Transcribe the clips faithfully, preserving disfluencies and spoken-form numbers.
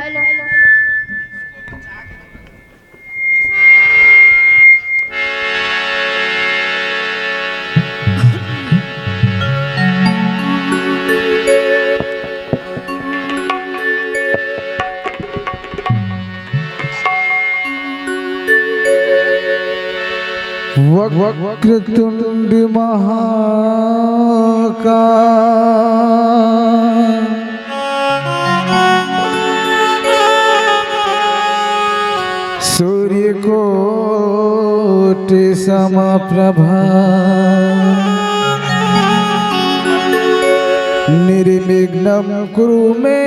Hello. Vakratunda महाकाय, सूर्यकोटि समप्रभा, निर्विघ्नं कुरु मे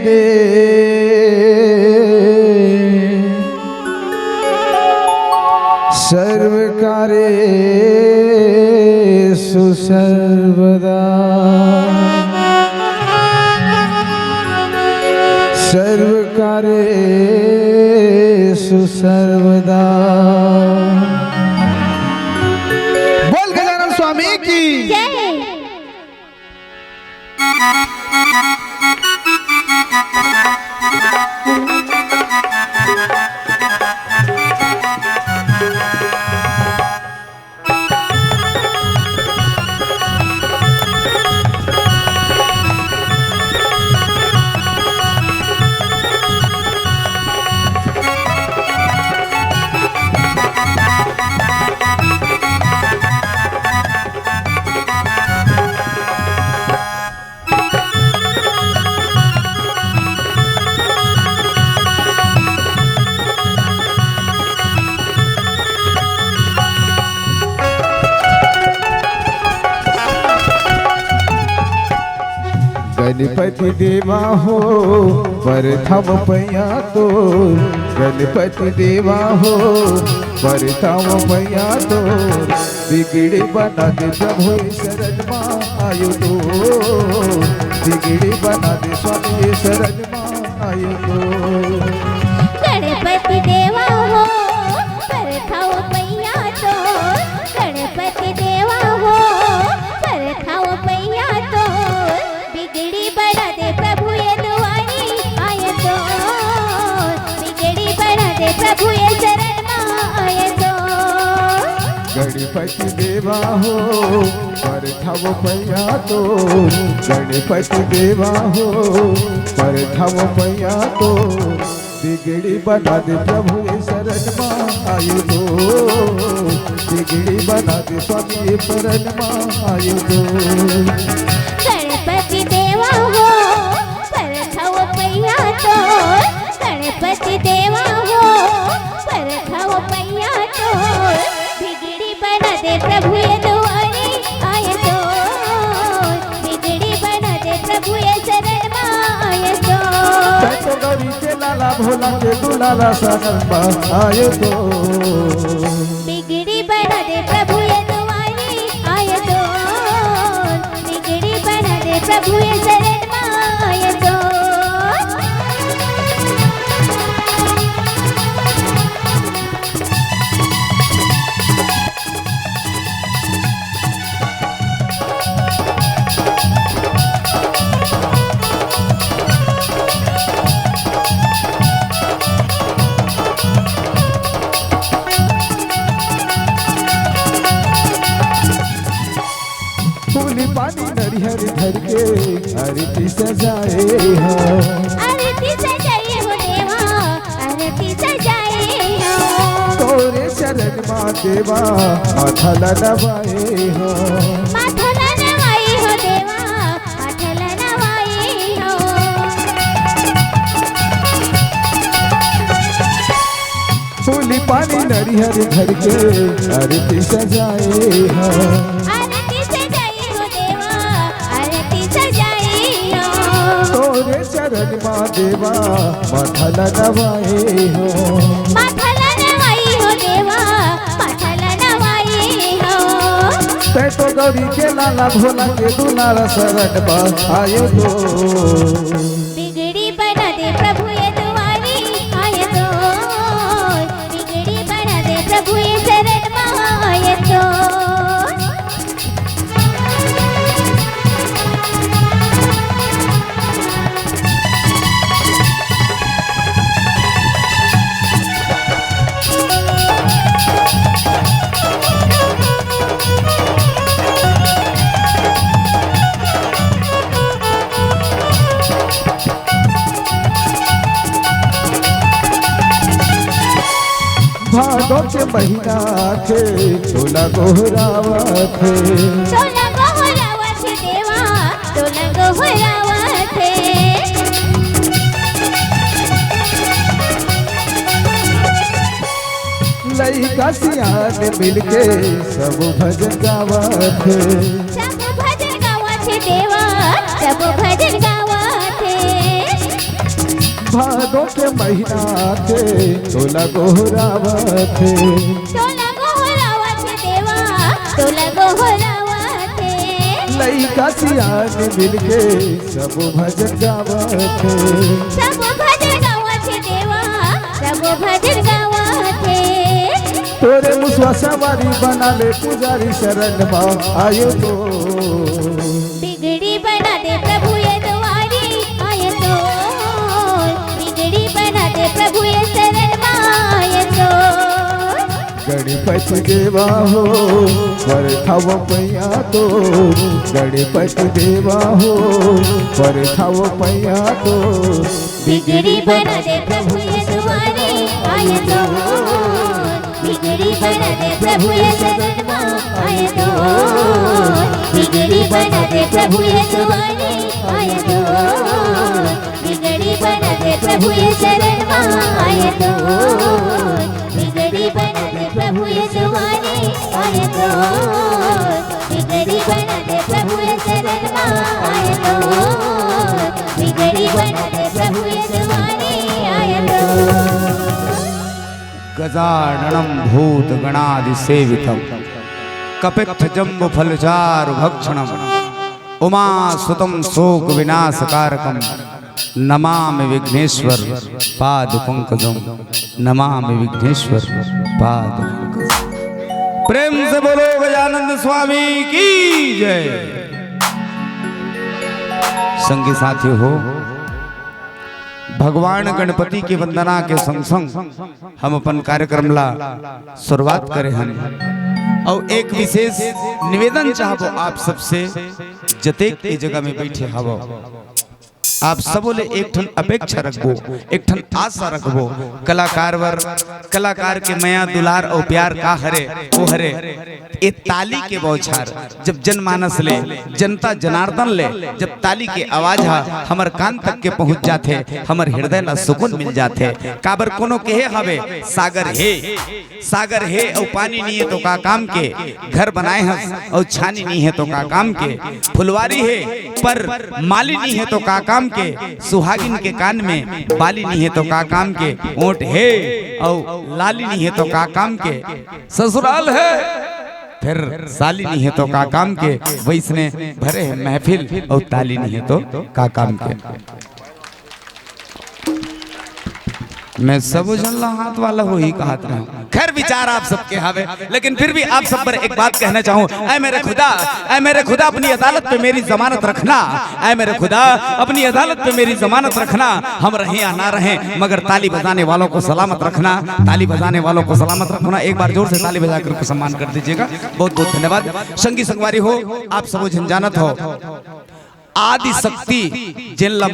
देव, सर्वकार्येषु सर्वदा, सर्वकार्येषु सर्वदा। बोल गजानन स्वामी की। जय। गणपति देवा हो, परथंव पैया तोर, गणपति देवा हो, परथंव पैया तोर, बिगड़ी बना दे प्रभु ए शरण मा आयो तोर, बिगड़ी बना दे स्वामी ए शरण मा आयो तोर। गणपति देवा हो, परथंव पैया तोर, गणपति देवा हो, परथंव पैया तोर, बिगड़ी बना दे प्रभु ए दुआरी आय तो, बिगड़ी बना दे प्रभु ए शरण मा आय तो। गणपति देवा हो, परथंव पैया तो, गणपति देवा हो, परथंव पैया तो, बिगड़ी बना दे प्रभु ए शरण मा आयो तो, बिगड़ी बना दे स्वामी ए शरण मा आयो तो। गणपति देवा हो, परथंव पैया तो, गणपति देवा हो, परथंव पैया तो, बिगड़ी बना दे प्रभु ए दुआरी आय तो, बिगड़ी बना दे प्रभु ए शरण मा आय तो। मैं तो गौरी के लाला भोला के दुलारा शरण मा आय तो। बिगड़ी बना दे प्रभु ए दुआरी आय तो, बिगड़ी बना दे प्रभु ए शरण मा आय तो। फूल पानी नरियर धर के आरती सजाए हो। आरती सजाए हो देवा, आरती सजाए हो। तोरे शरण मा देवा, माथा ला नवाए हो। माथा ला नवाए हो देवा, माथा ला नवाए हो। फूल पानी नरियर धर के आरती सजाए हो। आरती सजाए हो देवा, आरती सजाए हो। तोरे शरण मा देवा, माथा ला नवाए हो। माथा ला नवाए हो देवा, माथा ला नवाए हो। तैं तो गौरी के लाला भोला के दुलारा शरण बा आए तो। बिगड़ी बना दे प्रभु ये दुआरी आए तो। बिगड़ी बना दे प्रभु ये शरण बा आए तो। भादो के महीना थे, तोला गोहरावत हे। तोला गोहरावत हे देवा, तोला गोहरावत हे। लइका सियान मिलके सब भजन गावत हे। सब भजन गावत हे देवा, सब भजन गावत हे। भादो के महीना थे, तोला गोहरावत हे। तोला गोहरावत हे देवा, तोला गोहरावत हे। लइका सियान मिलके सब भजन गावत हे। सब भजन गावत हे देवा, सब भजन गावत हे। तोरे मुसवा सवारी बना ले पुजारी शरण मा आयो तो। बिगड़ी बना दे प्रभु ये दुआरी आए तो। बिगड़ी बना दे प्रभु ये शरण मा आए तो। गणपति देवा हो, पर खाओ पैया तो। गणपति देवा हो, पर खाओ पैया तो। बिगड़ी बना दे प्रभु ये दुआरी आए तो। बिगड़ी बना दे प्रभु ये शरण मा आए तो। बिगड़ी बना दे प्रभु ये दुआरी आए तो। बिगड़ी बना दे प्रभु ये शरण मा आए तो। बिगड़ी बना दे प्रभु ये दुआरी आए तो। बिगड़ी बना दे प्रभु ये शरण मा आए तो। बिगड़ी बना दे प्रभु ये दुआरी आए तो। गजाननं भूतगणादिसेवितं कपित्थजम्बूफलचारुभक्षणं उमासुतं शोकविनाशकारकं नमामि विघ्नेश्वर पादपंकजं। नमामि विघ्नेश्वर पादपंकजं। प्रेम से बोलो गजानंद स्वामी की जय। संगी साथी हो, भगवान गणपति के वंदना के संग संग हम अपन कार्यक्रम ला शुरुआत करे हन। अउ एक विशेष निवेदन चाहबो आप सबसे, जतेक ए जगह में बैठे हवो, आप सबो ले एक ठन अपेक्षा रखबो, एक ठन आशा रखबो। कलाकार बर, कलाकार के मया दुलार अउ प्यार का हरे, वो हरे ए ताली के बौछार। जब जनमानस ले, जनता जनार्दन ले, जब ताली के आवाज हा हमर कान तक के पहुंच जाथे, हमर हृदय ला सुकून मिल जाथे। काबर कोनो कहे हवे, सागर हे, सागर हे अउ पानी नइ हे तो का काम के, घर बनाए हस अउ छानी नइ हे तो का काम के, फुलवारी हे पर माली नइ हे तो का काम के, सुहागिन के कान में बाली नइ हे तो का काम के, ओंठ हे अउ लाली नइ हे तो का काम के, ससुराल हे फेर साली नइ हे तो का काम के, वइसने भरे हे महफिल अउ ताली नइ हे तो का काम के। मैं सबो झन ला हाथ वाला होही कहत रहूं। खैर, विचार आप सबके हवे, लेकिन फिर भी आप सब बर एक बात कहना चाहूं। ऐ मेरे खुदा, ऐ मेरे खुदा, अपनी अदालत पे मेरी जमानत रखना। ऐ मेरे खुदा, अपनी अदालत पे मेरी जमानत रखना। हम रहें या ना रहें, मगर ताली बजाने वालों को सलामत रखना, ताली बजाने वालों को सलामत रखना। एक बार जोर से ताली बजा करके सम्मान कर दीजिएगा। बहुत बहुत धन्यवाद। संगी संगवारी हो, आप सबो झन जानत हो, आदि शक्ति जेन ला